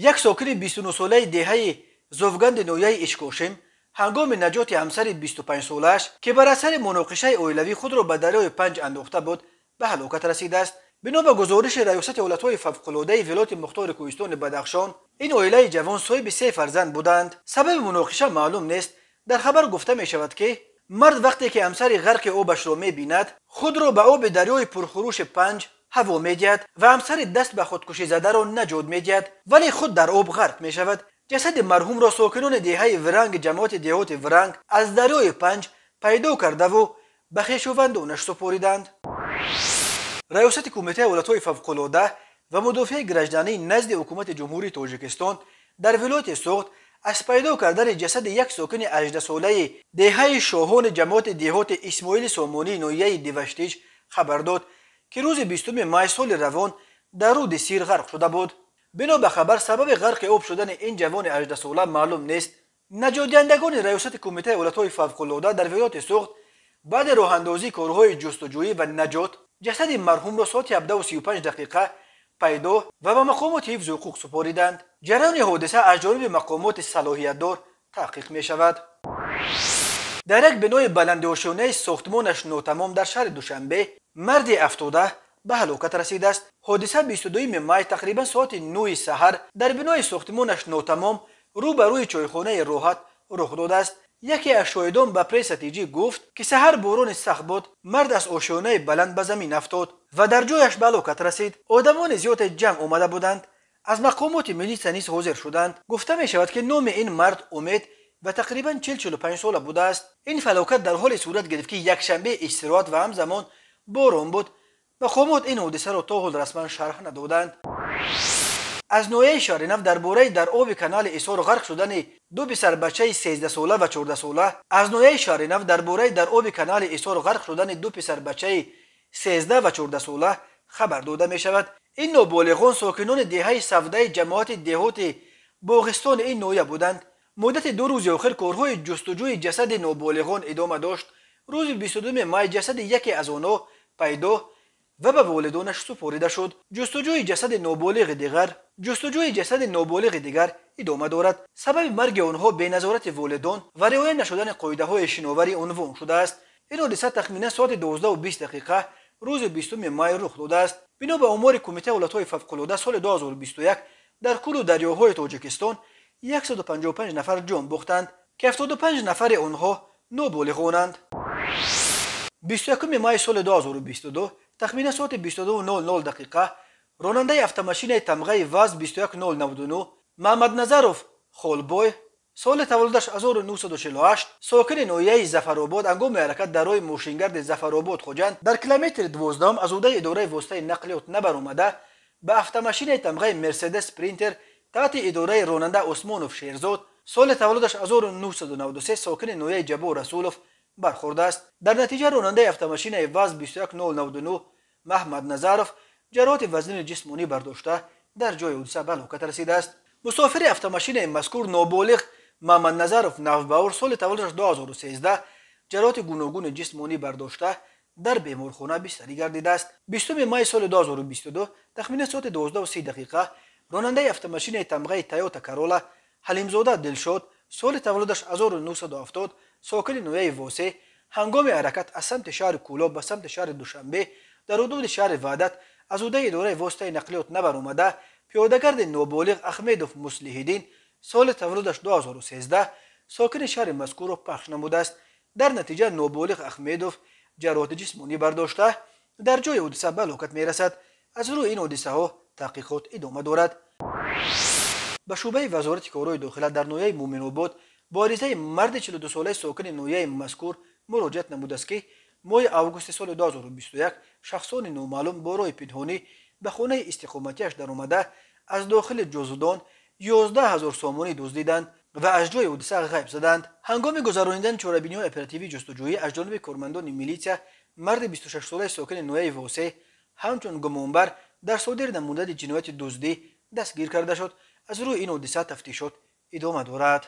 Як сокини 29-солаи деҳаи Зовганди ноҳияи Ишкошим ҳангоми наҷоти ҳамсари 25-солааш, ки бар асари муноқишаи оилавӣ худро ба дарёи Панҷ андохта буд, ба ҳалокат расидааст. Бино ба гузориши Раёсати ҳолатҳои фавқулодаи вилояти мухтори кӯҳистони Бадахшон, ин оилаи ҷавон соҳиби 3 фарзанд буданд. Сабаби муноқиша маълум нест. Дар хабар гуфта мешавад, ки мард вақте ки ҳамсари ғарқи обашро мебинад, худро ба оби дарёи пурхурӯши Панҷ ҳаво медиҳад ва ҳамсари даст ба худкушӣ задаро наҷот медиҳад, вале худ дар об ғарқ мешавад. Ҷасади марҳумро сокинони деҳаи Вранг ҷамоати деҳоти Вранг аз дарёи Панҷ пайдо кардаву ба хешовандонаш супориданд. Раёсати Кумитаи ҳолатҳои фавқулода ва мудофиаи гражданӣ назди Ҳукумати Ҷумҳурии Тоҷикистон дар вилояти Суғд аз пайдо кардани ҷасади як сокини 18-солаи деҳаи Шоҳони ҷамоати деҳоти Исмоили Сомонии ноҳияи Деваштич хабар дод, ки рӯзи 20 май соли равон дар руди Сир ғарқ шуда буд. Бино ба хабар, сабаби ғарқи об шудани ин ҷавони 18-сола маълум нест. Наҷотдиҳандагони Раёсати Кумитаи ҳолатҳои фавқулода дар вилояти Суғд баъди роҳандозии корҳои ҷустуҷӯӣ ва наҷот ҷасади марҳумро соати 17:35 пайдо ва ба мақомоти ҳифзи ҳуқуқ супориданд. Ҷараёни ҳодиса аз ҷониби мақомоти салоҳиятдор таҳқиқ мешавад. Дар як бинои баландиошёнаи сохтмонаш нотамом дар шаҳри Душанбе марди афтода ба ҳалокат расидааст. Ҳодиса 22 май тақрибан соати 9 саҳар дар бинои сохтмонаш нотамом рӯ ба рӯи чойхонаи Роҳат рух додааст. Яке аз шоҳидон ба Пресса ТЖ гуфт, ки саҳар борони сахт буд, мард аз ошёнаи баланд ба замин афтод ва дар ҷояш ба ҳалокат расид. Одамони зиёде ҷамъ омада буданд. Аз мақомоти милитсия низ ҳозир шуданд. Гуфта мешавад, ки номи ин мард Умед ва тақрибан 40-45 сола будааст. Ин фалокат дар ҳоле сурат гирифт, ки якшанбе истироҳат ва ҳамзамон борон буд. Мақомот ин ҳодисаро то ҳол расман шарҳ надоданд. Аз ноҳияи Шаҳринав дар бораи дар оби канали Исор ғарқ шудани ду писарбачаи 13-сола ва 14-сола аз ноҳияи Шаҳринав дар бораи дар оби канали Исор ғарқ шудани ду писарбачаи 13 ва 14-сола хабар дода мешавад. Ин ноболиғон сокинони деҳаи Савдаи ҷамоати деҳоти Боғистони ин ноҳия буданд. Муддати 2 рӯзи охир корҳои ҷустуҷӯи ҷасади ноболиғон идома дошт. Рӯзи 22 май ҷасади яке аз онҳо пайдо ва ба волидонаш супорида шуд. Ҷустуҷӯи ҷасади ноболиғи дигар идома дорад. Сабаби марги онҳо беназорати волидон ва риоя нашудани қоидаҳои шиноварӣ унвон шудааст. Ин ҳодиса тахминан соати 12:20 рӯзи 20 май рух додааст. Бино ба омори Кумитаи ҳолатҳои фавқулода, соли 2021 дар кӯлу дарёҳои Тоҷикистон 155 нафар ҷон бохтанд, ки 75 нафари онҳо ноболиғонанд. 21 май соли 2022 тахминан соати 22:00 ронандаи автомашинаи тамғаи ВАЗ 21099 Маҳмадназаров Холбой, соли таваллудаш 1948, сокини ноҳияи Зафаробод, ҳангоми ҳаракат дар роҳи мошингарди Зафаробод Хоҷанд дар километри 12 аз ҳудаи идораи воситаи нақлиёт набаромада, ба автомашинаи тамғаи Мерседес Спринтер таҳти идораи ронанда Осмонов Шерзод, соли таваллудаш 1993, сокини ноҳияи Ҷаббор Расулов бархӯрдааст. Дар натиҷа ронандаи автомашинаи ВАЗ 21099 Маҳмадназаров ҷароҳати вазнини ҷисмонӣ бардошта, дар ҷои ҳодиса ба ҳалокат расидааст. Мусофири автомашинаи мазкур, ноболиғ Маҳмадназаров Навбаҳор, соли таваллудаш 2013, ҷароҳати гуногуни ҷисмонӣ бардошта, дар беморхона бистарӣ гардидааст. 20 май соли 2022 тахминан соати 12:30 ронандаи автомашинаи тамғаи Тойота Карола Ҳалимзода Дилшод, соли таваллудаш 1970, сокини ноҳияи Восе, ҳангоми ҳаракат аз самти шаҳри Кӯлоб ба самти шаҳри Душанбе дар ҳудуди шаҳри Ваҳдат аз ҳудаи идораи воситаи нақлиёт набаромада, пиёдагарди ноболиғ Ахмедов Муслиҳиддин, соли таваллудаш 2013, сокини шаҳри мазкурро пахш намудааст. Дар натиҷа ноболиғ Ахмедов ҷароҳати ҷисмонӣ бардошта, дар ҷои ҳодиса ба ҳалокат мерасад. Аз рӯи ин ҳодисаҳо таҳқиқот идома дорад. Ба шӯъбаи Вазорати корҳои дохила дар ноҳияи Муъминобод бо аризаи марди 42-солаи сокини ноҳияи мазкур муроҷиат намудааст, ки моҳи августи соли 2021 шахсони номаълум бо роҳи пинҳонӣ ба хонаи истиқоматиаш даромада, аз дохили ҷузвдон 11 ҳазор сомонӣ дуздиданд ва аз ҷои ҳодиса ғайб заданд. Ҳангоми гузаронидани чорабиниҳои оперативии ҷустуҷӯӣ аз ҷониби кормандони милитсия марди 26-солаи сокини ноҳияи Восе ҳамчун гумонбар дар содир намудани ҷинояти дуздӣ дастгир карда шуд. Аз рӯи ин ҳодиса тафтишот идома дорад.